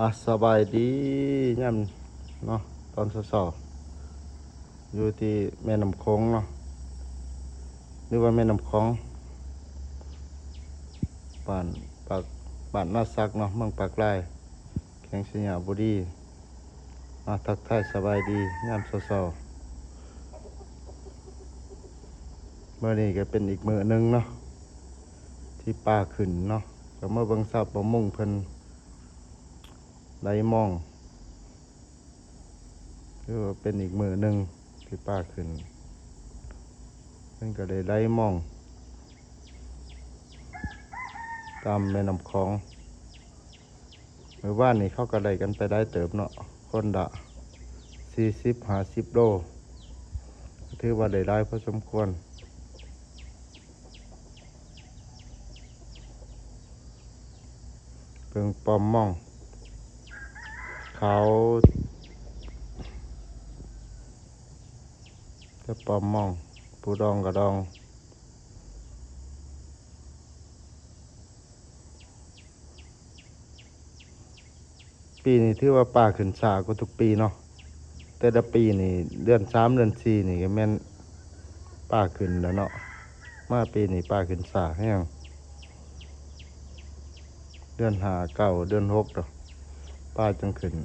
ອາ ສະບາຍດີຍາມເນາະ ຕອນເຊົ້າໆ ຢູ່ທີ່ແມ່ນ້ຳໂຂງເນາະ ຫຼືວ່າແມ່ນ້ຳຂອງ ບ້ານປາກ ບ້ານນາສັກເນາະ ເມືອງປາກລາຍ ແຂວງໄຊຍະບູລີ ມາທັກທາຍສະບາຍດີຍາມເຊົ້າໆ ມື້ນີ້ກໍເປັນອີກມື້ໜຶ່ງເນາະ ທີ່ປາຂຶ້ນເນາະ ກໍມາເບິ່ງຊາວປະມົງເພິ່ນໄຫຼມອງ ຖືວ່າເປັນອີກມື້ໜຶ່ງທີ່ປາຂຶ້ນ ເພິ່ນກໍໄດ້ໄຫຼມອງຕາມແມ່ນ້ຳຂອງ. ມື້ວານນີ້ເຂົາກໍໄດ້ກັນໄປຫຼາຍເຕີບເນາະ ຄົນລະສີ່ສິບ ຫ້າສິບໂລ ກໍຖືວ່າໄດ້ຫຼາຍພໍສົມຄວນ. ເບິ່ງປ້ອມມອງຂາວ ແຕ່ປ້ອມມອງ ຜູ້ດອງກໍດອງ. ປີນີ້ຖືວ່າປາຂຶ້ນຊ້າກວ່າທຸກປີເນາະ ແຕ່ລະປີນີ້ເດືອນສາມ ເດືອນສີ່ນີ້ກໍແມ່ນປາຂຶ້ນແລ້ວເນາະ ມາປີນີ້ປາຂຶ້ນຊ້າແຮງ ເດືອນຫ້າ ເກົ້າ ເດືອນຫົກດອກ ປາຈຶ່ງຂຶ້ນ.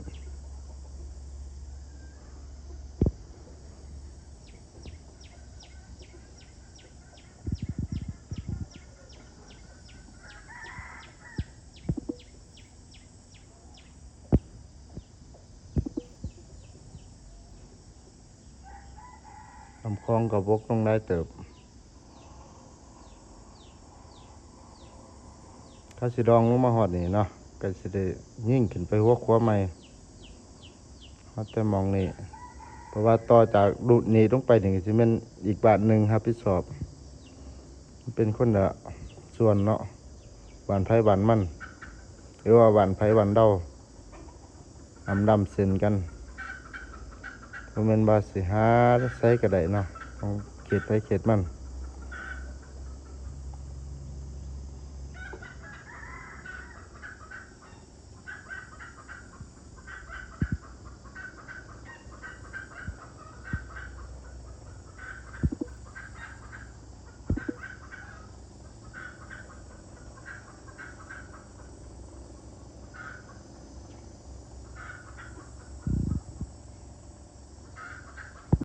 ນ້ຳຂອງກໍບົກລົງຫຼາຍເຕີບ ເຂົາຊິດອງລົງມາຮອດນີ້ເນາະ ກໍຊິໄດ້ຍິງຂຶ້ນໄປຫົວຂົວໃໝ່. ຮອດແຕ່ໝ່ອງນີ້ ເພາະວ່າຕໍ່ຈາກລຸດນີ້ລົງໄປນີ້ ກໍຊິແມ່ນອີກບ້ານໜຶ່ງຮັບຜິດຊອບ ມັນເປັນຄົນລະສ່ວນເນາະ ບ້ານໃຜບ້ານມັນ ຫຼືວ່າບ້ານໃຜບ້ານລາວ ອຳລຳເຊັ່ນກັນ ບໍ່ແມ່ນວ່າຊິຫາໃສກໍໄດ້ເນາະ ຂອງເຂດໃຜເຂດມັນ.